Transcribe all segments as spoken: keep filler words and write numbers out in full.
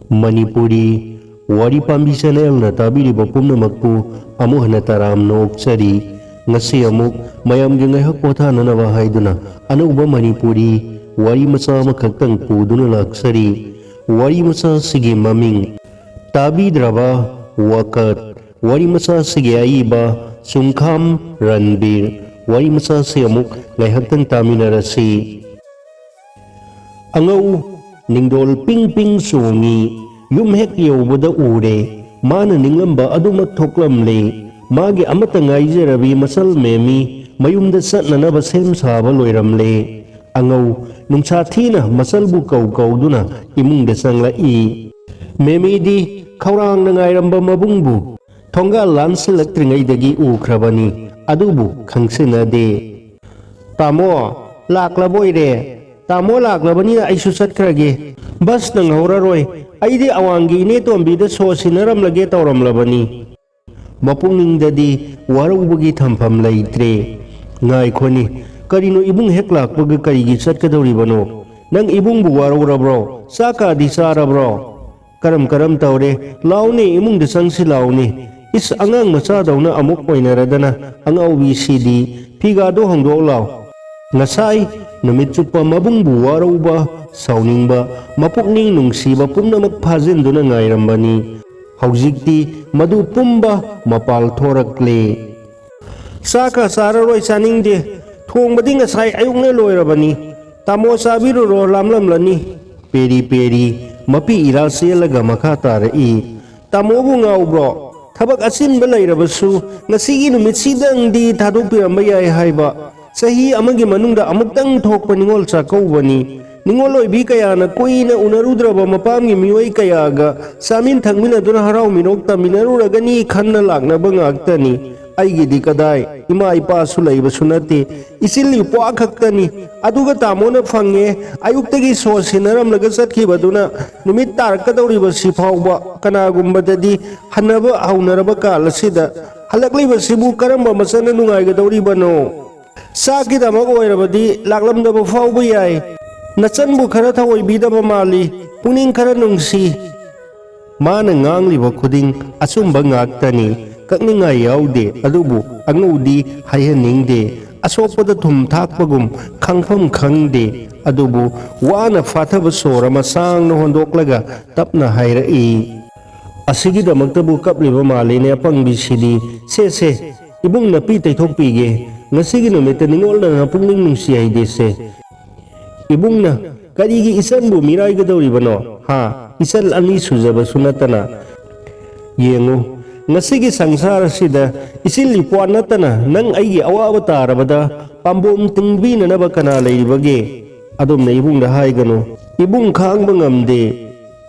ꯃꯅꯤꯄꯨꯔꯤ ꯋꯥꯔꯤ ꯄꯥꯝꯕꯤ ꯆꯦꯅꯦꯜꯅ ꯇꯥꯕꯤꯔꯤꯕ ꯄꯨꯝꯅꯃꯛꯄꯨ ꯑꯃꯨꯛ ꯍꯟꯅ ꯇꯔꯥꯝꯅ ꯑꯣꯛꯆꯔꯤ꯫ ꯉꯁꯤ ꯑꯃꯨꯛ ꯃꯌꯥꯝꯒꯤ ꯉꯥꯏꯍꯥꯛ ꯄꯣꯊꯥꯅꯅꯕ ꯍꯥꯏꯗꯨꯅ ꯑꯅꯧꯕ ꯃꯅꯤꯄꯨꯔꯤ ꯋꯥꯔꯤ ꯃꯆꯥ ꯑꯃꯈꯛꯇꯪ ꯄꯨꯗꯨꯅ ꯂꯥꯛꯆꯔꯤ꯫ ꯋꯥꯔꯤ ꯃꯆꯥ ꯑꯁꯤꯒꯤ ꯃꯃꯤꯡ ꯇꯥꯕꯤꯗ꯭ꯔꯕ ꯋꯥꯀꯠ꯫ ꯋꯥꯔꯤ ꯃꯆꯥ ꯑꯁꯤꯒꯤ ꯑꯏꯕ ꯆꯨꯡꯈꯥꯝ ꯔꯟꯕꯤꯔ꯫ ꯋꯥꯔꯤ ꯃꯆꯥ ꯑꯁꯤ ꯑꯃꯨꯛ ꯉꯥꯏꯍꯥꯛꯇꯪ ꯇꯥꯃꯤꯟꯅꯔꯁꯤ꯫ ꯑꯉꯧ ꯅꯤꯡꯗꯣꯜ ꯄꯤꯡ ꯄꯤꯡ ꯆꯣꯡꯉꯤ꯫ ꯌꯨꯝ ꯍꯦꯛ ꯌꯧꯕꯗ ꯎꯔꯦ꯫ ꯃꯥꯅ ꯅꯤꯡꯂꯝꯕ ꯑꯗꯨꯃꯛ ꯊꯣꯛꯂꯝꯂꯦ꯫ ꯃꯥꯒꯤ ꯑꯃꯠꯇ ꯉꯥꯏꯖꯔꯕꯤ ꯃꯆꯜ ꯃꯦꯃꯤ ꯃꯌꯨꯝꯗ ꯆꯠꯅꯅꯕ ꯁꯦꯝ ꯁꯥꯕ ꯂꯣꯏꯔꯝꯂꯦ꯫ ꯑꯉꯧ ꯅꯨꯡꯁꯥ ꯊꯤꯅ ꯃꯆꯜꯕꯨ ꯀꯧ ꯀꯧꯗꯨꯅ ꯏꯃꯨꯡꯗ ꯆꯪꯂꯛꯏ꯫ ꯃꯦꯃꯤꯗꯤ ꯈꯧꯔꯥꯡꯅ ꯉꯥꯏꯔꯝꯕ ꯃꯕꯨꯡꯕꯨ ꯊꯣꯡꯒꯥꯜ ꯂꯥꯟꯁꯤꯜꯂꯛꯇ꯭ꯔꯤꯉꯩꯗꯒꯤ ꯎꯈ꯭ꯔꯕꯅꯤ, ꯑꯗꯨꯕꯨ ꯈꯪꯁꯤꯟꯅꯗꯦ꯫ "ꯇꯥꯃꯣ, ꯂꯥꯛꯂꯕꯣꯏꯔꯦ꯫ ꯇꯥꯃꯣ ꯂꯥꯛꯂꯕꯅꯤꯅ ꯑꯩꯁꯨ ꯆꯠꯈ꯭ꯔꯒꯦ꯫ ꯕꯁ ꯅꯪꯍꯧꯔꯔꯣꯏ꯫ ꯑꯩꯗꯤ ꯑꯋꯥꯡꯒꯤ ꯏꯅꯦ ꯇꯣꯝꯕꯤꯗ ꯁꯣ ꯁꯤꯟꯅꯔꯝꯂꯒꯦ ꯇꯧꯔꯝꯂꯕꯅꯤ꯫" ꯃꯄꯨꯛꯅꯤꯡꯗꯗꯤ ꯋꯥꯔꯧꯕꯒꯤ ꯊꯝꯐꯝ ꯂꯩꯇ꯭ꯔꯦ꯫ "ꯉꯥꯏꯈꯣꯅꯤ, ꯀꯔꯤꯅꯣ ꯏꯕꯨꯡ ꯍꯦꯛ ꯂꯥꯛꯄꯒ ꯀꯔꯤꯒꯤ ꯆꯠꯀꯗꯧꯔꯤꯕꯅꯣ? ꯅꯪ ꯏꯕꯨꯡꯕꯨ ꯋꯥꯔꯧꯔꯕ꯭ꯔꯣ? ꯆꯥꯛꯀꯥꯗꯤ ꯆꯥꯔꯕ꯭ꯔꯣ? ꯀꯔꯝ ꯀꯔꯝ ꯇꯧꯔꯦ? ꯂꯥꯎꯅꯦ, ꯏꯃꯨꯡꯗ ꯆꯪꯁꯤ ꯂꯥꯎꯅꯦ꯫ ꯏꯁ, ꯑꯉꯥꯡ ꯃꯆꯥꯗꯧꯅ ꯑꯃꯨꯛ ꯑꯣꯏꯅꯔꯗꯅ, ꯑꯉꯥꯎꯕꯤꯁꯤꯗꯤ꯫ ꯐꯤꯒꯥꯗꯣ ꯍꯣꯡꯗꯣꯛ ꯂꯥꯎ꯫" ꯉꯁꯥꯏ ꯅꯨꯃꯤꯠ ꯆꯨꯞꯄ ꯃꯕꯨꯡꯕꯨ ꯋꯥꯔꯧꯕ, ꯁꯥꯎꯅꯤꯡꯕ, ꯃꯄꯨꯛꯅꯤꯡ ꯅꯨꯡꯁꯤꯕ ꯄꯨꯝꯅꯃꯛ ꯐꯥꯖꯤꯟꯗꯨꯅ ꯉꯥꯏꯔꯝꯕꯅꯤ꯫ ꯍꯧꯖꯤꯛꯇꯤ ꯃꯗꯨ ꯄꯨꯝꯕ ꯃꯄꯥꯜ ꯊꯣꯔꯛꯂꯦ꯫ "ꯆꯥꯛꯀ ꯆꯥꯔꯔꯣꯏ, ꯆꯥꯅꯤꯡꯗꯦ꯫ ꯊꯣꯡꯕꯗꯤ ꯉꯁꯥꯏ ꯑꯌꯨꯛꯅ ꯂꯣꯏꯔꯕꯅꯤ꯫ ꯇꯥꯃꯣ ꯆꯥꯕꯤꯔꯨꯔꯣ, ꯂꯥꯝꯂꯝꯂꯅꯤ꯫" ꯄꯦꯔꯤ ꯄꯦꯔꯤ ꯃꯄꯤ ꯏꯔꯥ ꯆꯦꯜꯂꯒ ꯃꯈꯥ ꯇꯥꯔꯛꯏ꯫ "ꯇꯥꯃꯣꯕꯨ ꯉꯥꯎꯕ꯭ꯔꯣ? ꯊꯕꯛ ꯑꯆꯤꯟꯕ ꯂꯩꯔꯕꯁꯨ ꯉꯁꯤꯒꯤ ꯅꯨꯃꯤꯠꯁꯤꯗꯪꯗꯤ ꯊꯥꯗꯣꯛꯄꯤꯔꯝꯕ ꯌꯥꯏ ꯍꯥꯏꯕ꯫ ꯆꯍꯤ ꯑꯃꯒꯤ ꯃꯅꯨꯡꯗ ꯑꯃꯨꯛꯇꯪ ꯊꯣꯛꯄ ꯅꯤꯉꯣꯜ ꯆꯥꯛꯀꯧꯕꯅꯤ꯫ ꯅꯤꯉꯣꯜ ꯑꯣꯏꯕꯤ ꯀꯌꯥꯅ ꯀꯨꯏꯅ ꯎꯅꯔꯨꯗ꯭ꯔꯕ ꯃꯄꯥꯝꯒꯤ ꯃꯤꯑꯣꯏ ꯀꯌꯥꯒ ꯆꯥꯃꯤꯟ ꯊꯛꯃꯤꯟꯅꯗꯨꯅ ꯍꯔꯥꯎ ꯃꯤꯅꯣꯛ ꯇꯝꯃꯤꯟꯅꯔꯨꯔꯒꯅꯤ ꯈꯟꯅ ꯂꯥꯛꯅꯕ ꯉꯥꯛꯇꯅꯤ꯫ ꯑꯩꯒꯤꯗꯤ ꯀꯗꯥꯏ, ꯏꯃꯥ ꯏꯄꯥꯁꯨ ꯂꯩꯕꯁꯨ ꯅꯠꯇꯦ, ꯏꯆꯤꯜ ꯏꯄ꯭ꯋꯥ ꯈꯛꯇꯅꯤ꯫ ꯑꯗꯨꯒ ꯇꯥꯃꯣꯅ ꯐꯪꯉꯦ, ꯑꯌꯨꯛꯇꯒꯤ ꯁꯣ ꯁꯤꯟꯅꯔꯝꯂꯒ ꯆꯠꯈꯤꯕꯗꯨꯅ ꯅꯨꯃꯤꯠ ꯇꯥꯔꯛꯀꯗꯧꯔꯤꯕꯁꯤ ꯐꯥꯎꯕ ꯀꯅꯥꯒꯨꯝꯕꯗꯗꯤ ꯍꯟꯅꯕ ꯍꯧꯅꯔꯕ ꯀꯥꯜ ꯑꯁꯤꯗ ꯍꯜꯂꯛꯂꯤꯕꯁꯤꯕꯨ ꯀꯔꯝꯕ ꯃꯆꯟꯅ ꯅꯨꯡꯉꯥꯏꯒꯗꯧꯔꯤꯕꯅꯣ? ꯆꯥꯛꯀꯤꯗꯃꯛ ꯑꯣꯏꯔꯕꯗꯤ ꯂꯥꯛꯂꯝꯗꯕ ꯐꯥꯎꯕ ꯌꯥꯏ꯫ ꯅꯆꯟꯕꯨ ꯈꯔ ꯊꯑꯣꯏꯕꯤꯗꯕ ꯃꯥꯜꯂꯤ, ꯄꯨꯛꯅꯤꯡ ꯈꯔ ꯅꯨꯡꯁꯤ꯫ ꯃꯥꯅ ꯉꯥꯡꯂꯤꯕ ꯈꯨꯗꯤꯡ ꯑꯆꯨꯝꯕ ꯉꯥꯛꯇꯅꯤ, ꯀꯛꯅꯤꯡꯉꯥꯏ ꯌꯥꯎꯗꯦ꯫ ꯑꯗꯨꯕꯨ ꯑꯉꯧꯗꯤ ꯍꯥꯏꯍꯟꯅꯤꯡꯗꯦ꯫ ꯑꯁꯣꯛꯄꯗ ꯊꯨꯝ ꯊꯥꯛꯄꯒꯨꯝ ꯈꯪꯐꯝ ꯈꯪꯗꯦ꯫ ꯑꯗꯨꯕꯨ ꯋꯥꯅ ꯐꯥꯊꯕ ꯁꯣꯔ ꯑꯃ ꯁꯥꯡꯅ ꯍꯣꯟꯗꯣꯛꯂꯒ ꯇꯞꯅ ꯍꯥꯏꯔꯛꯏ, "ꯑꯁꯤꯒꯤꯗꯃꯛꯇꯕꯨ ꯀꯞꯂꯤꯕ ꯃꯥꯜꯂꯤꯅꯦ ꯑꯄꯪꯕꯤꯁꯤꯗꯤ꯫ ꯁꯦ, ꯁꯦ, ꯏꯕꯨꯡ ꯅꯄꯤ ꯇꯩꯊꯣꯛꯄꯤꯒꯦ꯫ ꯉꯁꯤꯒꯤ ꯅꯨꯃꯤꯠꯇ ꯅꯤꯡꯉꯣꯜꯅ ꯄꯨꯛꯅꯤꯡ ꯅꯨꯡꯁꯤ ꯍꯥꯏꯗꯦꯁꯦ꯫" ꯏꯕꯨꯡꯅ, "ꯀꯔꯤꯒꯤ ꯏꯆꯟꯕꯨ ꯃꯤꯔꯥꯏꯒꯗꯧꯔꯤꯕꯅꯣ? ꯍꯥ? ꯏꯆꯟ ꯑꯅꯤ ꯁꯨꯖꯕꯁꯨ ꯅꯠꯇꯅ꯫ ꯌꯦꯡꯉꯨ, ꯉꯁꯤꯒꯤ ꯁꯪꯁꯥꯔ ꯑꯁꯤꯗ ꯏꯆꯤꯜ ꯏꯄ꯭ꯋꯥ ꯅꯠꯇꯅ ꯅꯪ ꯑꯩꯒꯤ ꯑꯋꯥꯕ ꯇꯥꯔꯕꯗ ꯄꯥꯝꯕꯣꯝ ꯇꯤꯡꯕꯤꯅꯅꯕ ꯀꯅꯥ ꯂꯩꯔꯤꯕꯒꯦ?" ꯑꯗꯨꯝꯅ ꯏꯕꯨꯡꯗ ꯍꯥꯏꯒꯅꯨ꯫ ꯏꯕꯨꯡ ꯈꯥꯡꯕ ꯉꯝꯗꯦ꯫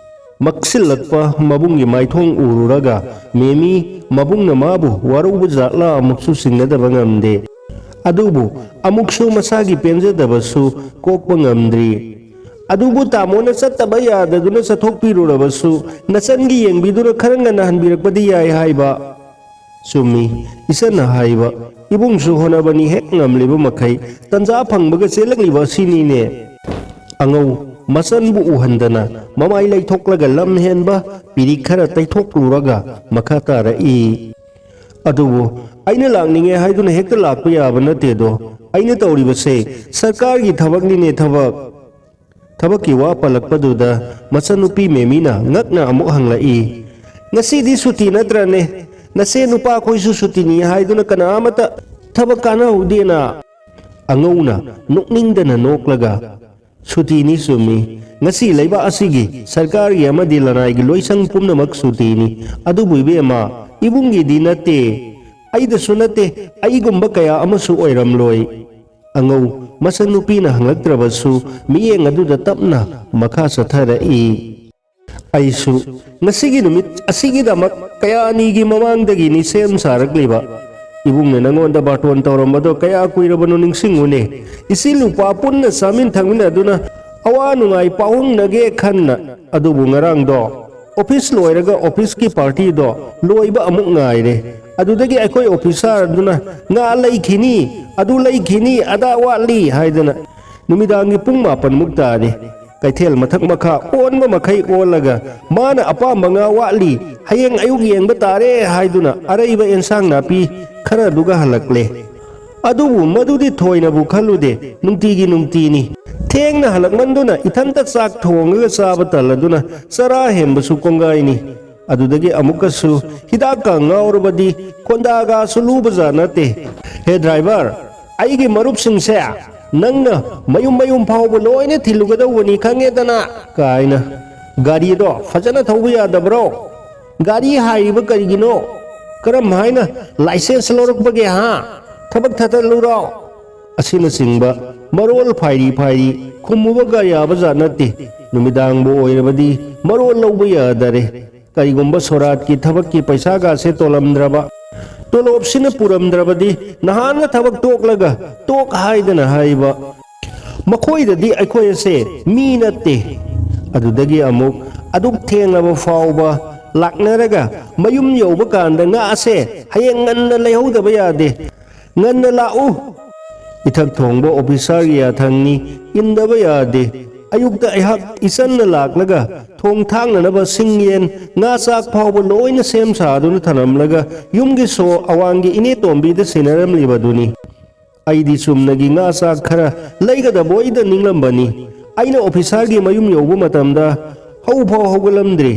ꯃꯛꯁꯤꯜꯂꯛꯄ ꯃꯕꯨꯡꯒꯤ ꯃꯥꯏꯊꯣꯡ ꯎꯔꯨꯔꯒ ꯃꯦꯃꯤ ꯃꯕꯨꯡꯅ ꯃꯥꯕꯨ ꯋꯥꯔꯧꯕ ꯖꯥꯠꯂꯥ ꯑꯃꯨꯛꯁꯨ ꯆꯤꯡꯅꯗꯕ ꯉꯝꯗꯦ꯫ ꯑꯗꯨꯕꯨ ꯑꯃꯨꯛꯁꯨ ꯃꯁꯥꯒꯤ ꯄꯦꯟꯖꯗꯕꯁꯨ ꯀꯣꯛꯄ ꯉꯝꯗ꯭ꯔꯤ꯫ "ꯑꯗꯨꯕꯨ ꯇꯥꯃꯣꯅ ꯆꯠꯇꯕ ꯌꯥꯗꯗꯨꯅ ꯆꯠꯊꯣꯛꯄꯤꯔꯨꯔꯕꯁꯨ ꯅꯆꯟꯒꯤ ꯌꯦꯡꯕꯤꯗꯨꯅ ꯈꯔ ꯉꯟꯅ ꯍꯟꯕꯤꯔꯛꯄꯗꯤ ꯌꯥꯏ ꯍꯥꯏꯕ꯫" "ꯆꯨꯝꯃꯤ, ꯏꯆꯟꯅ ꯍꯥꯏꯕ꯫ ꯏꯕꯨꯡꯁꯨ ꯍꯣꯠꯅꯕꯅꯤ ꯍꯦꯛ ꯉꯝꯂꯤꯕ ꯃꯈꯩ꯫ ꯇꯟꯖꯥ ꯐꯪꯕꯒ ꯆꯦꯜꯂꯛꯂꯤꯕ ꯑꯁꯤꯅꯤꯅꯦ꯫" ꯑꯉꯧ ꯃꯆꯟꯕꯨ ꯎꯍꯟꯗꯅ ꯃꯃꯥꯏ ꯂꯩꯊꯣꯛꯂꯒ ꯂꯝ ꯍꯦꯟꯕ ꯄꯤꯔꯤꯛ ꯈꯔ ꯇꯩꯊꯣꯛꯂꯨꯔꯒ ꯃꯈꯥ ꯇꯥꯔꯛꯏ, "ꯑꯗꯨꯕꯨ ꯑꯩꯅ ꯂꯥꯛꯅꯤꯡꯉꯦ ꯍꯥꯏꯗꯨꯅ ꯍꯦꯛꯇ ꯂꯥꯛꯄ ꯌꯥꯕ ꯅꯠꯇꯦꯗꯣ꯫ ꯑꯩꯅ ꯇꯧꯔꯤꯕꯁꯦ ꯁꯔꯀꯥꯔꯒꯤ ꯊꯕꯛꯅꯤꯅꯦ, ꯊꯕꯛ꯫" ꯊꯕꯛꯀꯤ ꯋꯥ ꯄꯜꯂꯛꯄꯗꯨꯗ ꯃꯆꯟꯅꯨꯄꯤ ꯃꯦꯃꯤꯅ ꯉꯛꯅ ꯑꯃꯨꯛ ꯍꯪꯂꯛꯏ, "ꯉꯁꯤꯗꯤ ꯁꯨꯇꯤ ꯅꯠꯇ꯭ꯔꯅꯦ? ꯅꯆꯦ ꯅꯨꯄꯥꯈꯣꯏꯁꯨ ꯁꯨꯇꯤꯅꯤ ꯍꯥꯏꯗꯨꯅ ꯀꯅꯥ ꯑꯃꯠꯇ ꯊꯕꯛ ꯀꯥꯟꯅꯍꯧꯗꯦꯅ?" ꯑꯉꯧꯅ ꯅꯣꯛꯅꯤꯡꯗꯅ ꯅꯣꯛꯂꯒ, "ꯁꯨꯇꯤꯅꯤ ꯆꯨꯝꯃꯤ꯫ ꯉꯁꯤ ꯂꯩꯕꯥꯛ ꯑꯁꯤꯒꯤ ꯁꯔꯀꯥꯔꯒꯤ ꯑꯃꯗꯤ ꯂꯅꯥꯏꯒꯤ ꯂꯣꯏꯁꯪ ꯄꯨꯝꯅꯃꯛ ꯁꯨꯇꯤꯅꯤ꯫ ꯑꯗꯨꯕꯨ ꯏꯕꯦꯝꯃ, ꯏꯕꯨꯡꯒꯤꯗꯤ ꯅꯠꯇꯦ, ꯑꯩꯗꯁꯨ ꯅꯠꯇꯦ, ꯑꯩꯒꯨꯝꯕ ꯀꯌꯥ ꯑꯃꯁꯨ ꯑꯣꯏꯔꯝꯂꯣꯏ꯫" ꯑꯉꯧ ꯃꯆꯟꯅꯨꯄꯤꯅ ꯍꯪꯂꯛꯇ꯭ꯔꯕꯁꯨ ꯃꯤꯠꯌꯦꯡ ꯑꯗꯨꯗ ꯇꯞꯅ ꯃꯈꯥ ꯆꯠꯊꯔꯛꯏ꯫ ꯑꯩꯁꯨ ꯉꯁꯤꯒꯤ ꯅꯨꯃꯤꯠ ꯑꯁꯤꯒꯤꯗꯃꯛ ꯀꯌꯥ ꯑꯅꯤꯒꯤ ꯃꯃꯥꯡꯗꯒꯤꯅꯤ ꯁꯦꯝ ꯁꯥꯔꯛꯂꯤꯕ꯫ ꯏꯕꯨꯡꯅ ꯅꯉꯣꯟꯗ ꯕꯥꯇꯣꯟ ꯇꯧꯔꯝꯕꯗꯣ ꯀꯌꯥ ꯀꯨꯏꯔꯕꯅꯣ ꯅꯤꯡꯁꯤꯡꯉꯨꯅꯦ꯫ ꯏꯆꯤꯜ ꯅꯨꯄꯥ ꯄꯨꯟꯅ ꯆꯥꯃꯤꯟ ꯊꯛꯃꯤꯟꯅꯗꯨꯅ ꯑꯋꯥ ꯅꯨꯡꯉꯥꯏ ꯄꯥꯎꯍꯪꯅꯒꯦ ꯈꯟꯅ꯫ ꯑꯗꯨꯕꯨ ꯉꯔꯥꯡꯗꯣ ꯑꯣꯐꯤꯁ ꯂꯣꯏꯔꯒ ꯑꯣꯐꯤꯁꯀꯤ ꯄꯥꯔꯇꯤꯗꯣ ꯂꯣꯏꯕ ꯑꯃꯨꯛ ꯉꯥꯏꯔꯦ꯫ ꯑꯗꯨꯗꯒꯤ ꯑꯩꯈꯣꯏ ꯑꯣꯐꯤꯁꯥꯔ ꯑꯗꯨꯅ ꯉꯥ ꯂꯩꯈꯤꯅꯤ, ꯑꯗꯨ ꯂꯩꯈꯤꯅꯤ, ꯑꯗꯥ ꯋꯥꯠꯂꯤ ꯍꯥꯏꯗꯅ ꯅꯨꯃꯤꯗꯥꯡꯒꯤ ꯄꯨꯡ ꯃꯥꯄꯟꯃꯨꯛ ꯇꯥꯔꯦ꯫ ꯀꯩꯊꯦꯜ ꯃꯊꯛ ꯃꯈꯥ ꯑꯣꯟꯕ ꯃꯈꯩ ꯑꯣꯜꯂꯒ ꯃꯥꯅ ꯑꯄꯥꯝꯕ ꯉꯥ ꯋꯥꯠꯂꯤ, ꯍꯌꯦꯡ ꯑꯌꯨꯛ ꯌꯦꯡꯕ ꯇꯥꯔꯦ ꯍꯥꯏꯗꯨꯅ ꯑꯔꯩꯕ ꯑꯦꯟꯁꯥꯡ ꯅꯥꯄꯤ ꯈꯔꯗꯨꯒ ꯍꯜꯂꯛꯂꯦ꯫ ꯑꯗꯨꯕꯨ ꯃꯗꯨꯗꯤ ꯊꯣꯏꯅꯕꯨ ꯈꯜꯂꯨꯗꯦ, ꯅꯨꯡꯇꯤꯒꯤ ꯅꯨꯡꯇꯤꯅꯤ꯫ ꯊꯦꯡꯅ ꯍꯜꯂꯛꯃꯟꯗꯨꯅ ꯏꯊꯟꯇ ꯆꯥꯛ ꯊꯣꯡꯉꯒ ꯆꯥꯕ ꯇꯜꯂꯗꯨꯅ ꯆꯔꯥ ꯍꯦꯟꯕꯁꯨ ꯀꯣꯡꯒꯥꯏꯅꯤ꯫ ꯑꯗꯨꯗꯒꯤ ꯑꯃꯨꯛꯀꯁꯨ ꯍꯤꯗꯥꯛꯀ ꯉꯥꯎꯔꯕꯗꯤ ꯈꯣꯟꯗꯥꯒꯁꯨ ꯂꯨꯕꯖꯥꯠ ꯅꯠꯇꯦ꯫ "ꯍꯦ ꯗ꯭ꯔꯥꯏꯚꯔ, ꯑꯩꯒꯤ ꯃꯔꯨꯞꯁꯤꯡꯁꯦ ꯅꯪꯅ ꯃꯌꯨꯝ ꯃꯌꯨꯝ ꯐꯥꯎꯕ ꯂꯣꯏꯅ ꯊꯤꯜꯂꯨꯒꯗꯧꯕꯅꯤ ꯈꯪꯉꯦꯗꯅ" ꯀꯥꯏꯅ꯫ "ꯒꯥꯔꯤꯗꯣ ꯐꯖꯅ ꯊꯧꯕ ꯌꯥꯗꯕ꯭ꯔꯣ? ꯒꯥꯔꯤ ꯍꯥꯏꯔꯤꯕ ꯀꯔꯤꯒꯤꯅꯣ? ꯀꯔꯝ ꯍꯥꯏꯅ ꯂꯥꯏꯁꯦꯟꯁ ꯂꯧꯔꯛꯄꯒꯦ ꯍꯥ? ꯊꯕꯛ ꯊꯥꯗꯠꯂꯨꯔꯣ?" ꯑꯁꯤꯅꯆꯤꯡꯕ ꯃꯔꯣꯜ ꯐꯥꯏꯔꯤ ꯐꯥꯏꯔꯤ ꯈꯨꯝꯃꯨꯕꯒ ꯌꯥꯕ ꯖꯥꯠ ꯅꯠꯇꯦ꯫ ꯅꯨꯃꯤꯗꯥꯡꯕꯨ ꯑꯣꯏꯔꯕꯗꯤ ꯃꯔꯣꯜ ꯂꯧꯕ ꯌꯥꯗꯔꯦ꯫ ꯀꯔꯤꯒꯨꯝꯕ ꯁꯣꯔꯥꯠꯀꯤ ꯊꯕꯛꯀꯤ ꯄꯩꯁꯥꯒꯁꯦ ꯇꯣꯂꯝꯗ꯭ꯔꯕ, ꯇꯣꯂꯣꯞꯁꯤꯅ ꯄꯨꯔꯝꯗ꯭ꯔꯕꯗꯤ ꯅꯍꯥꯟꯅ ꯊꯕꯛ ꯇꯣꯛꯂꯒ ꯇꯣꯛ ꯍꯥꯏꯗꯅ ꯍꯥꯏꯕ꯫ ꯃꯈꯣꯏꯗꯗꯤ ꯑꯩꯈꯣꯏ ꯑꯁꯦ ꯃꯤ ꯅꯠꯇꯦ꯫ ꯑꯗꯨꯗꯒꯤ ꯑꯃꯨꯛ ꯑꯗꯨꯛ ꯊꯦꯡꯂꯕ ꯐꯥꯎꯕ ꯂꯥꯛꯅꯔꯒ ꯃꯌꯨꯝ ꯌꯧꯕ ꯀꯥꯟꯗ ꯉꯥ ꯑꯁꯦ ꯍꯌꯦꯡ ꯉꯟꯅ ꯂꯩꯍꯧꯗꯕ ꯌꯥꯗꯦ꯫ "ꯉꯟꯅ ꯂꯥꯛꯎ!" ꯏꯊꯛ ꯊꯣꯡꯕ ꯑꯣꯐꯤꯁꯥꯔꯒꯤ ꯌꯥꯊꯪꯅꯤ, ꯏꯟꯗꯕ ꯌꯥꯗꯦ꯫ ꯑꯌꯨꯛꯇ ꯑꯩꯍꯥꯛ ꯏꯆꯟꯅ ꯂꯥꯛꯂꯒ ꯊꯣꯡ ꯊꯥꯛꯅꯅꯕ ꯁꯤꯡ ꯌꯦꯟ, ꯉꯥ ꯆꯥꯛ ꯐꯥꯎꯕ ꯂꯣꯏꯅ ꯁꯦꯝ ꯁꯥꯗꯨꯅ ꯊꯅꯝꯂꯒ ꯌꯨꯝꯒꯤ ꯁꯣ ꯑꯋꯥꯡꯒꯤ ꯏꯅꯦ ꯇꯣꯝꯕꯤꯗ ꯁꯤꯟꯅꯔꯝꯂꯤꯕꯗꯨꯅꯤ꯫ ꯑꯩꯗꯤ ꯆꯨꯝꯅꯒꯤ ꯉꯥ ꯆꯥꯛ ꯈꯔ ꯂꯩꯒꯗꯕꯣꯏꯗ ꯅꯤꯡꯂꯝꯕꯅꯤ꯫ ꯑꯩꯅ ꯑꯣꯐꯤꯁꯥꯔꯒꯤ ꯃꯌꯨꯝ ꯌꯧꯕ ꯃꯇꯝꯗ ꯍꯧꯐꯥꯎ ꯍꯧꯒꯠꯂꯝꯗ꯭ꯔꯤ꯫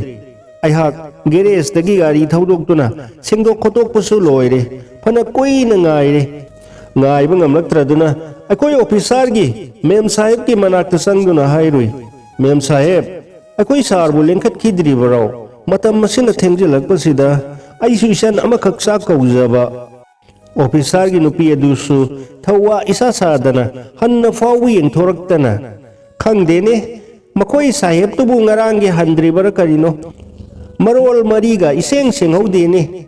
ꯑꯩꯍꯥꯛ ꯒꯦꯔꯦꯖꯇꯒꯤ ꯒꯥꯔꯤ ꯊꯧꯗꯣꯛꯇꯨꯅ ꯁꯦꯡꯗꯣꯛ ꯈꯣꯠꯇꯣꯛꯄꯁꯨ ꯂꯣꯏꯔꯦ꯫ ꯐꯅ ꯀꯨꯏꯅ ꯉꯥꯏꯔꯦ꯫ ꯉꯥꯏꯕ ꯉꯝꯂꯛꯇ꯭ꯔꯗꯨꯅ ꯑꯩꯈꯣꯏ ꯑꯣꯐꯤꯁꯥꯔꯒꯤ ꯃꯦꯝ ꯁꯥꯍꯦꯕꯀꯤ ꯃꯅꯥꯛꯇ ꯆꯪꯗꯨꯅ ꯍꯥꯏꯔꯨꯏ, "ꯃꯦꯝ ꯁꯥꯍꯦꯕ, ꯑꯩꯈꯣꯏ ꯁꯥꯔꯕꯨ ꯂꯦꯡꯈꯠꯈꯤꯗ꯭ꯔꯤꯕꯔꯣ? ꯃꯇꯝ ꯑꯁꯤꯅ ꯊꯦꯡꯖꯤꯜꯂꯛꯄꯁꯤꯗ ꯑꯩꯁꯨ ꯏꯆꯟ ꯑꯃꯈꯛ ꯆꯥꯛ ꯀꯧꯖꯕ"꯫ ꯑꯣꯐꯤꯁꯥꯔꯒꯤ ꯅꯨꯄꯤ ꯑꯗꯨꯁꯨ ꯊꯧꯋꯥ ꯏꯁꯥ ꯁꯥꯗꯅ ꯍꯟꯅ ꯐꯥꯎꯕ ꯌꯦꯡꯊꯣꯔꯛꯇꯅ, "ꯈꯪꯗꯦꯅꯦ, ꯃꯈꯣꯏ ꯁꯥꯍꯦꯕꯇꯨꯕꯨ ꯉꯔꯥꯡꯒꯤ ꯍꯟꯗ꯭ꯔꯤꯕꯔꯥ ꯀꯔꯤꯅꯣ? ꯃꯔꯣꯜ ꯃꯔꯤꯒ ꯏꯁꯦꯡ ꯁꯦꯡꯍꯧꯗꯦꯅꯦ꯫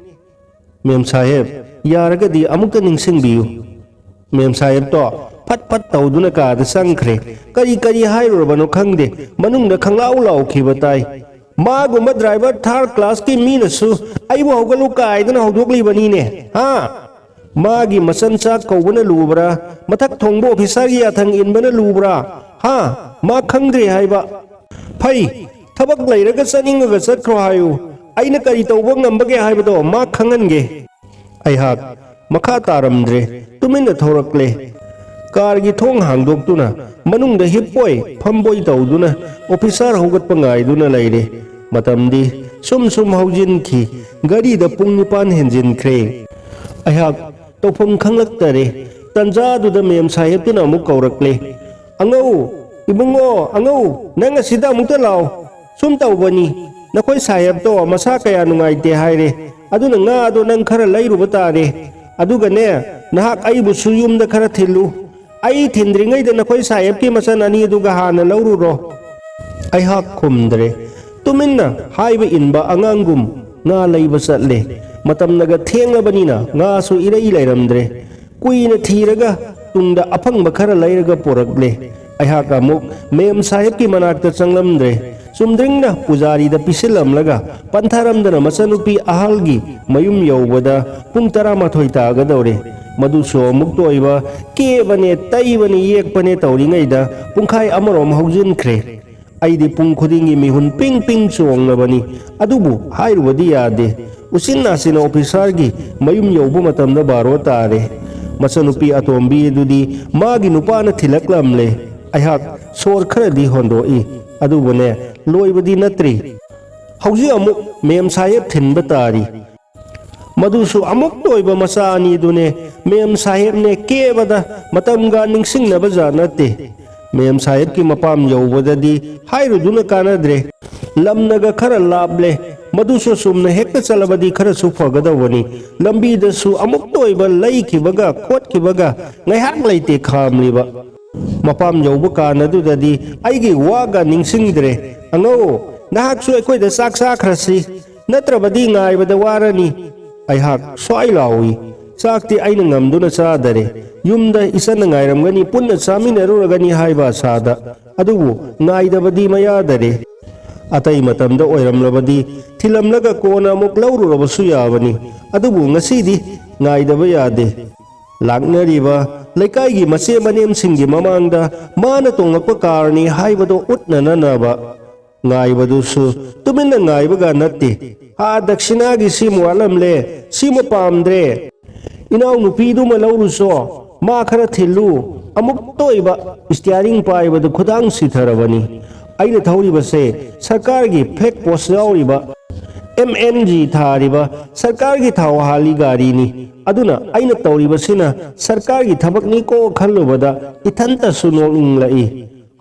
ꯃꯦꯝ ꯁꯥꯍꯦꯕ, ꯌꯥꯔꯒꯗꯤ ꯑꯃꯨꯛꯇ ꯅꯤꯡꯁꯤꯡꯕꯤꯌꯨ"꯫ ꯃꯦꯝ ꯁꯥꯍꯦꯕꯇꯣ ꯐꯠ ꯐꯠ ꯇꯧꯗꯨꯅ ꯀꯥꯗ ꯆꯪꯈ꯭ꯔꯦ꯫ ꯀꯔꯤ ꯀꯔꯤ ꯍꯥꯏꯔꯨꯔꯕꯅꯣ ꯈꯪꯗꯦ, ꯃꯅꯨꯡꯗ ꯈꯪꯂꯥꯎ ꯂꯥꯎꯈꯤꯕ ꯇꯥꯏ꯫ "ꯃꯥꯒꯨꯝꯕ ꯗ꯭ꯔꯥꯏꯚꯔ ꯊꯥꯔꯗ ꯀ꯭ꯂꯥꯁꯀꯤ ꯃꯤꯅꯁꯨ ꯑꯩꯕꯨ ꯍꯧꯒꯠꯂꯨ ꯀꯥꯏꯗꯅ ꯍꯧꯗꯣꯛꯂꯤꯕꯅꯤꯅꯦ, ꯍꯥ? ꯃꯥꯒꯤ ꯃꯆꯟ ꯆꯥꯛ ꯀꯧꯕꯅ ꯂꯨꯕ꯭ꯔꯥ? ꯃꯊꯛ ꯊꯣꯡꯕ ꯑꯣꯐꯤꯁꯥꯔꯒꯤ ꯌꯥꯊꯪ ꯏꯟꯕꯅ ꯂꯨꯕ꯭ꯔꯥ? ꯍꯥ?" ꯃꯥ ꯈꯪꯗ꯭ꯔꯦ ꯍꯥꯏꯕ꯫ ꯐꯩ, ꯊꯕꯛ ꯂꯩꯔꯒ ꯆꯠꯅꯤꯡꯉꯒ ꯆꯠꯈ꯭ꯔꯣ ꯍꯥꯏꯌꯨ꯫ ꯑꯩꯅ ꯀꯔꯤ ꯇꯧꯕ ꯉꯝꯕꯒꯦ ꯍꯥꯏꯕꯗꯣ ꯃꯥ ꯈꯪꯍꯟꯒꯦ꯫ ꯑꯩꯍꯥꯛ ꯃꯈꯥ ꯇꯥꯔꯝꯗ꯭ꯔꯦ, ꯇꯨꯃꯤꯟꯅ ꯊꯣꯔꯛꯂꯦ꯫ ꯀꯥꯔꯒꯤ ꯊꯣꯡ ꯍꯥꯡꯗꯣꯛꯇꯨꯅ ꯃꯅꯨꯡꯗ ꯍꯤꯞꯄꯣꯏ ꯐꯝꯕꯣꯏ ꯇꯧꯗꯨꯅ ꯑꯣꯐꯤꯁꯥꯔ ꯍꯧꯒꯠꯄ ꯉꯥꯏꯗꯨꯅ ꯂꯩꯔꯦ꯫ ꯃꯇꯝꯗꯤ ꯁꯨꯝ ꯁꯨꯝ ꯍꯧꯖꯤꯟꯈꯤ꯫ ꯘꯔꯤꯗ ꯄꯨꯡ ꯅꯤꯄꯥꯟ ꯍꯦꯟꯖꯤꯟꯈ꯭ꯔꯦ꯫ ꯑꯩꯍꯥꯛ ꯇꯧꯐꯝ ꯈꯪꯂꯛꯇꯔꯦ꯫ ꯇꯟꯖꯥꯗꯨꯗ ꯃꯦꯝ ꯁꯥꯍꯦꯕꯇꯨꯅ ꯑꯃꯨꯛ ꯀꯧꯔꯛꯂꯦ꯫ "ꯑꯉꯧ, ꯏꯕꯨꯡꯉꯣ, ꯑꯉꯧ, ꯅꯪ ꯑꯁꯤꯗ ꯑꯃꯨꯛꯇ ꯂꯥꯛꯑꯣ꯫ ꯁꯨꯝ ꯇꯧꯕꯅꯤ, ꯅꯈꯣꯏ ꯁꯥꯍꯦꯕꯇꯣ ꯃꯁꯥ ꯀꯌꯥ ꯅꯨꯡꯉꯥꯏꯇꯦ ꯍꯥꯏꯔꯦ, ꯑꯗꯨꯅ ꯉꯥꯗꯣ ꯅꯪ ꯈꯔ ꯂꯩꯔꯨꯕ ꯇꯥꯔꯦ꯫ ꯑꯗꯨꯒꯅꯦ, ꯅꯍꯥꯛ ꯑꯩꯕꯨꯁꯨ ꯌꯨꯝꯗ ꯈꯔ ꯊꯤꯜꯂꯨ꯫ ꯑꯩ ꯊꯤꯟꯗ꯭ꯔꯤꯉꯩꯗ ꯅꯈꯣꯏ ꯁꯥꯍꯦꯕꯀꯤ ꯃꯆꯟ ꯑꯅꯤ ꯑꯗꯨꯒ ꯍꯥꯟꯅ ꯂꯧꯔꯨꯔꯣ꯫" ꯑꯩꯍꯥꯛ ꯈꯨꯝꯗ꯭ꯔꯦ꯫ ꯇꯨꯃꯤꯟꯅ ꯍꯥꯏꯕ ꯏꯟꯕ ꯑꯉꯥꯡꯒꯨꯝ ꯉꯥ ꯂꯩꯕ ꯆꯠꯂꯦ꯫ ꯃꯇꯝꯅꯒ ꯊꯦꯡꯂꯕꯅꯤꯅ ꯉꯥꯁꯨ ꯏꯔꯩ ꯂꯩꯔꯝꯗ꯭ꯔꯦ꯫ ꯀꯨꯏꯅ ꯊꯤꯔꯒ ꯇꯨꯡꯗ ꯑꯐꯪꯕ ꯈꯔ ꯂꯩꯔꯒ ꯄꯨꯔꯛꯂꯦ꯫ ꯑꯩꯍꯥꯛ ꯑꯃꯨꯛ ꯃꯦꯝ ꯁꯥꯍꯦꯕꯀꯤ ꯃꯅꯥꯛꯇ ꯆꯪꯂꯝꯗ꯭ꯔꯦ꯫ ꯆꯨꯝꯗ꯭ꯔꯤꯡꯅ ꯄꯨꯖꯥꯔꯤꯗ ꯄꯤꯁꯤꯜꯂꯝꯂꯒ ꯄꯟꯊꯔꯝꯗꯅ ꯃꯆꯟꯅꯨꯄꯤ ꯑꯍꯜꯒꯤ ꯃꯌꯨꯝ ꯌꯧꯕꯗ ꯄꯨꯡ ꯇꯔꯥꯃꯥꯊꯣꯏ ꯇꯥꯒꯗꯧꯔꯦ꯫ ꯃꯗꯨꯁꯨ ꯑꯃꯨꯛꯇ ꯑꯣꯏꯕ ꯀꯦꯕꯅꯦ, ꯇꯩꯕꯅꯦ, ꯌꯦꯛꯄꯅꯦ ꯇꯧꯔꯤꯉꯩꯗ ꯄꯨꯡꯈꯥꯏ ꯑꯃꯔꯣꯝ ꯍꯧꯖꯤꯟꯈ꯭ꯔꯦ꯫ ꯑꯩꯗꯤ ꯄꯨꯡ ꯈꯨꯗꯤꯡꯒꯤ ꯃꯤꯍꯨꯟ ꯄꯤꯡ ꯄꯤꯡ ꯆꯣꯡꯂꯕꯅꯤ꯫ ꯑꯗꯨꯕꯨ ꯍꯥꯏꯔꯨꯕꯗꯤ ꯌꯥꯗꯦ꯫ ꯎꯆꯤꯟ ꯅꯥꯆꯤꯟꯅ ꯑꯣꯐꯤꯁꯥꯔꯒꯤ ꯃꯌꯨꯝ ꯌꯧꯕ ꯃꯇꯝꯗ ꯕꯥꯔꯣ ꯇꯥꯔꯦ꯫ ꯃꯆꯟꯅꯨꯄꯤ ꯑꯇꯣꯝꯕꯤ ꯑꯗꯨꯗꯤ ꯃꯥꯒꯤ ꯅꯨꯄꯥꯅ ꯊꯤꯜꯂꯛꯂꯝꯂꯦ꯫ ꯑꯩꯍꯥꯛ ꯁꯣꯔ ꯈꯔꯗꯤ ꯍꯣꯟꯗꯣꯛꯏ꯫ ꯑꯗꯨꯕꯨꯅꯦ, ꯂꯣꯏꯕꯗꯤ ꯅꯠꯇ꯭ꯔꯤ꯫ ꯍꯧꯖꯤꯛ ꯑꯃꯨꯛ ꯃꯦꯝ ꯁꯥꯍꯦꯕ ꯊꯤꯟꯕ ꯇꯥꯔꯤ꯫ ꯃꯗꯨꯁꯨ ꯑꯃꯨꯛꯇ ꯑꯣꯏꯕ ꯃꯆꯥ ꯑꯅꯤꯗꯨꯅꯦ꯫ ꯃꯦꯝ ꯁꯥꯍꯦꯕꯅꯦ ꯀꯦꯕꯗ ꯃꯇꯝꯒ ꯅꯤꯡꯁꯤꯡꯅꯕ ꯖꯥꯠ ꯅꯠꯇꯦ꯫ ꯃꯦꯝ ꯁꯥꯍꯦꯕꯀꯤ ꯃꯄꯥꯝ ꯌꯧꯕꯗꯗꯤ ꯍꯥꯏꯔꯨꯗꯨꯅ ꯀꯥꯟꯅꯗ꯭ꯔꯦ꯫ ꯂꯝꯅꯒ ꯈꯔ ꯂꯥꯞꯂꯦ꯫ ꯃꯗꯨꯁꯨ ꯆꯨꯝꯅ ꯍꯦꯛꯇ ꯆꯠꯂꯕꯗꯤ ꯈꯔꯁꯨ ꯐꯒꯗꯧꯕꯅꯤ꯫ ꯂꯝꯕꯤꯗꯁꯨ ꯑꯃꯨꯛꯇ ꯑꯣꯏꯕ ꯂꯩꯈꯤꯕꯒ ꯈꯣꯠꯈꯤꯕꯒ ꯉꯥꯏꯍꯥꯛ ꯂꯩꯇꯦ ꯈꯥꯝꯂꯤꯕ꯫ ꯃꯄꯥꯝ ꯌꯧꯕ ꯀꯥꯟ ꯑꯗꯨꯗꯗꯤ ꯑꯩꯒꯤ ꯋꯥꯒ ꯅꯤꯡꯁꯤꯡꯗ꯭ꯔꯦ꯫ "ꯑꯉꯧ, ꯅꯍꯥꯛꯁꯨ ꯑꯩꯈꯣꯏꯗ ꯆꯥꯛ ꯆꯥꯈ꯭ꯔꯁꯤ, ꯅꯠꯇ꯭ꯔꯕꯗꯤ ꯉꯥꯏꯕꯗ ꯋꯥꯔꯅꯤ꯫" ꯑꯩꯍꯥꯛ ꯁ꯭ꯋꯥꯏ ꯂꯥꯎꯏ꯫ ꯆꯥꯛꯇꯤ ꯑꯩꯅ ꯉꯝꯗꯨꯅ ꯆꯥꯗꯔꯦ꯫ ꯌꯨꯝꯗ ꯏꯆꯟꯅ ꯉꯥꯏꯔꯝꯒꯅꯤ, ꯄꯨꯟꯅ ꯆꯥꯃꯤꯟꯅꯔꯨꯔꯒꯅꯤ ꯍꯥꯏꯕ ꯑꯁꯥꯗ꯫ ꯑꯗꯨꯕꯨ ꯉꯥꯏꯗꯕꯗꯤ ꯃꯌꯥꯗꯔꯦ꯫ ꯑꯇꯩ ꯃꯇꯝꯗ ꯑꯣꯏꯔꯝꯂꯕꯗꯤ ꯊꯤꯜꯂꯝꯂꯒ ꯀꯣꯟꯅ ꯑꯃꯨꯛ ꯂꯧꯔꯨꯔꯕꯁꯨ ꯌꯥꯕꯅꯤ꯫ ꯑꯗꯨꯕꯨ ꯉꯁꯤꯗꯤ ꯉꯥꯏꯗꯕ ꯌꯥꯗꯦ꯫ ꯂꯥꯛꯅꯔꯤꯕ ꯂꯩꯀꯥꯏꯒꯤ ꯃꯆꯦ ꯃꯅꯦꯝꯁꯤꯡꯒꯤ ꯃꯃꯥꯡꯗ ꯃꯥꯅ ꯇꯣꯡꯂꯛꯄ ꯀꯥꯔꯅꯤ ꯍꯥꯏꯕꯗꯣ ꯎꯠꯅꯅꯅꯕ ꯉꯥꯏꯕꯗꯨꯁꯨ ꯇꯨꯃꯤꯟꯅ ꯉꯥꯏꯕꯒ ꯅꯠꯇꯦ꯫ ꯑꯥ ꯗꯛꯁꯤꯅꯥꯒꯤ ꯁꯤꯃ ꯋꯥꯠꯂꯝꯂꯦ, ꯁꯤꯃ ꯄꯥꯝꯗ꯭ꯔꯦ, ꯏꯅꯥꯎꯅꯨꯄꯤꯗꯨꯃ ꯂꯧꯔꯨꯆꯣ, ꯃꯥ ꯈꯔ ꯊꯤꯜꯂꯨ, ꯑꯃꯨꯛꯇ ꯑꯣꯏꯕ ꯏꯁꯇꯤꯌꯥꯔꯤꯡ ꯄꯥꯏꯕꯗ ꯈꯨꯗꯥꯡ ꯁꯤꯊꯔꯕꯅꯤ꯫ ꯑꯩꯅ ꯊꯧꯔꯤꯕꯁꯦ ꯁꯔꯀꯥꯔꯒꯤ ꯐ꯭ꯂꯦꯛ ꯄꯣꯁ ꯌꯥꯎꯔꯤꯕ ꯑꯦꯝ ꯑꯦꯟ ꯖꯤ ꯊꯥꯔꯤꯕ ꯁꯔꯀꯥꯔꯒꯤ ꯊꯥꯎ ꯍꯥꯜꯂꯤ ꯒꯥꯔꯤꯅꯤ꯫ ꯑꯗꯨꯅ ꯑꯩꯅ ꯇꯧꯔꯤꯕꯁꯤꯅ ꯁꯔꯀꯥꯔꯒꯤ ꯊꯕꯛꯅꯤꯀꯣ ꯈꯜꯂꯨꯕꯗ ꯏꯊꯟꯇꯁꯨ ꯅꯣꯛꯅꯤꯡꯂꯛꯏ꯫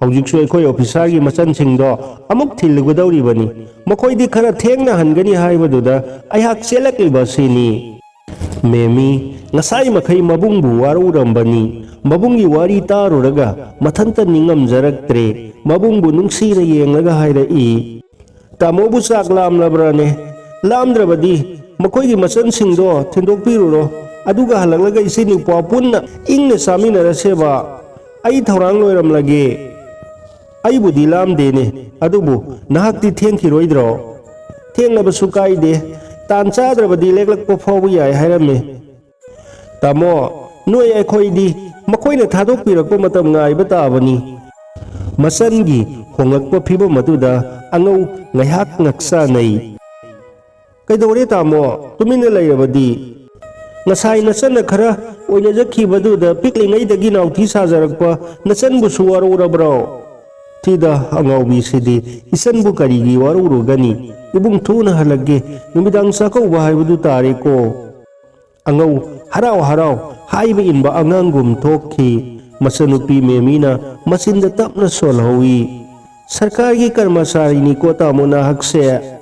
ꯍꯧꯖꯤꯛꯁꯨ ꯑꯩꯈꯣꯏ ꯑꯣꯐꯤꯁꯥꯔꯒꯤ ꯃꯆꯟꯁꯤꯡꯗꯣ ꯑꯃꯨꯛ ꯊꯤꯜꯂꯨꯒꯗꯧꯔꯤꯕꯅꯤ꯫ ꯃꯈꯣꯏꯗꯤ ꯈꯔ ꯊꯦꯡꯅ ꯍꯟꯒꯅꯤ ꯍꯥꯏꯕꯗꯨꯗ ꯑꯩꯍꯥꯛ ꯆꯦꯜꯂꯛꯂꯤꯕ ꯑꯁꯤꯅꯤ꯫ ꯃꯦꯃꯤ ꯉꯁꯥꯏ ꯃꯈꯩ ꯃꯕꯨꯡꯕꯨ ꯋꯥꯔꯧꯔꯝꯕꯅꯤ꯫ ꯃꯕꯨꯡꯒꯤ ꯋꯥꯔꯤ ꯇꯥꯔꯨꯔꯒ ꯃꯊꯟꯇ ꯅꯤꯡꯉꯝꯖꯔꯛꯇ꯭ꯔꯦ꯫ ꯃꯕꯨꯡꯕꯨ ꯅꯨꯡꯁꯤꯅ ꯌꯦꯡꯂꯒ ꯍꯥꯏꯔꯛꯏ, "ꯇꯥꯃꯣꯕꯨ ꯆꯥꯛ ꯂꯥꯝꯂꯕ꯭ꯔꯅꯦ? ꯂꯥꯝꯗ꯭ꯔꯕꯗꯤ ꯃꯈꯣꯏꯒꯤ ꯃꯆꯟꯁꯤꯡꯗꯣ ꯊꯤꯟꯗꯣꯛꯄꯤꯔꯨꯔꯣ꯫ ꯑꯗꯨꯒ ꯍꯜꯂꯛꯂꯒ ꯏꯆꯤꯟ ꯏꯄ꯭ꯋꯥ ꯄꯨꯟꯅ ꯏꯪꯅ ꯆꯥꯃꯤꯟꯅꯔꯁꯦꯕ꯫ ꯑꯩ ꯊꯧꯔꯥꯡ ꯂꯣꯏꯔꯝꯂꯒꯦ꯫" "ꯑꯩꯕꯨꯗꯤ ꯂꯥꯝꯗꯦꯅꯦ, ꯑꯗꯨꯕꯨ ꯅꯍꯥꯛꯇꯤ ꯊꯦꯡꯈꯤꯔꯣꯏꯗ꯭ꯔꯣ?" "ꯊꯦꯡꯂꯕꯁꯨ ꯀꯥꯏꯗꯦ, ꯇꯥꯟ ꯆꯥꯗ꯭ꯔꯕꯗꯤ ꯂꯦꯛꯂꯛꯄ ꯐꯥꯎꯕ ꯌꯥꯏ ꯍꯥꯏꯔꯝꯃꯦ꯫" "ꯇꯥꯃꯣ, ꯅꯣꯏ ꯑꯩꯈꯣꯏꯗꯤ ꯃꯈꯣꯏꯅ ꯊꯥꯗꯣꯛꯄꯤꯔꯛꯄ ꯃꯇꯝ ꯉꯥꯏꯕ ꯇꯥꯕꯅꯤ꯫" ꯃꯆꯟꯒꯤ ꯍꯣꯡꯂꯛꯄ ꯐꯤꯕꯝ ꯑꯗꯨꯗ ꯑꯉꯧ ꯉꯥꯏꯍꯥꯛ ꯉꯛꯆꯥꯅꯩ꯫ "ꯀꯩꯗꯧꯔꯦ ꯇꯥꯃꯣ, ꯇꯨꯃꯤꯟꯅ ꯂꯩꯔꯕꯗꯤ? ꯉꯁꯥꯏ ꯅꯆꯟꯅ ꯈꯔ ꯑꯣꯏꯅꯖꯈꯤꯕꯗꯨꯗ ꯄꯤꯛꯂꯤꯉꯩꯗꯒꯤ ꯅꯥꯎꯊꯤ ꯁꯥꯖꯔꯛꯄ ꯅꯆꯟꯕꯨꯁꯨ ꯋꯥꯔꯧꯔꯕ꯭ꯔꯣ?" "ꯊꯤꯗ ꯑꯉꯥꯎꯕꯤꯁꯤꯗꯤ, ꯏꯆꯟꯕꯨ ꯀꯔꯤꯒꯤ ꯋꯥꯔꯧꯔꯨꯒꯅꯤ? ꯏꯕꯨꯡ ꯊꯨꯅ ꯍꯜꯂꯛꯀꯦ, ꯅꯨꯃꯤꯗꯥꯡ ꯆꯥꯛꯀꯧꯕ ꯍꯥꯏꯕꯗꯨ ꯇꯥꯔꯦꯀꯣ꯫" ꯑꯉꯧ ꯍꯔꯥꯎ ꯍꯔꯥꯎ ꯍꯥꯏꯕ ꯏꯟꯕ ꯑꯉꯥꯡꯒꯨꯝ ꯊꯣꯛꯈꯤ꯫ ꯃꯆꯟꯅꯨꯄꯤ ꯃꯦꯃꯤꯅ ꯃꯆꯤꯟꯗ ꯇꯞꯅ ꯁꯣꯜꯍꯧꯏ, "ꯁꯔꯀꯥꯔꯒꯤ ꯀꯔꯃꯆꯥꯔꯤꯅꯤꯀꯣ ꯇꯥꯃꯣ ꯅꯍꯥꯛꯁꯦ?"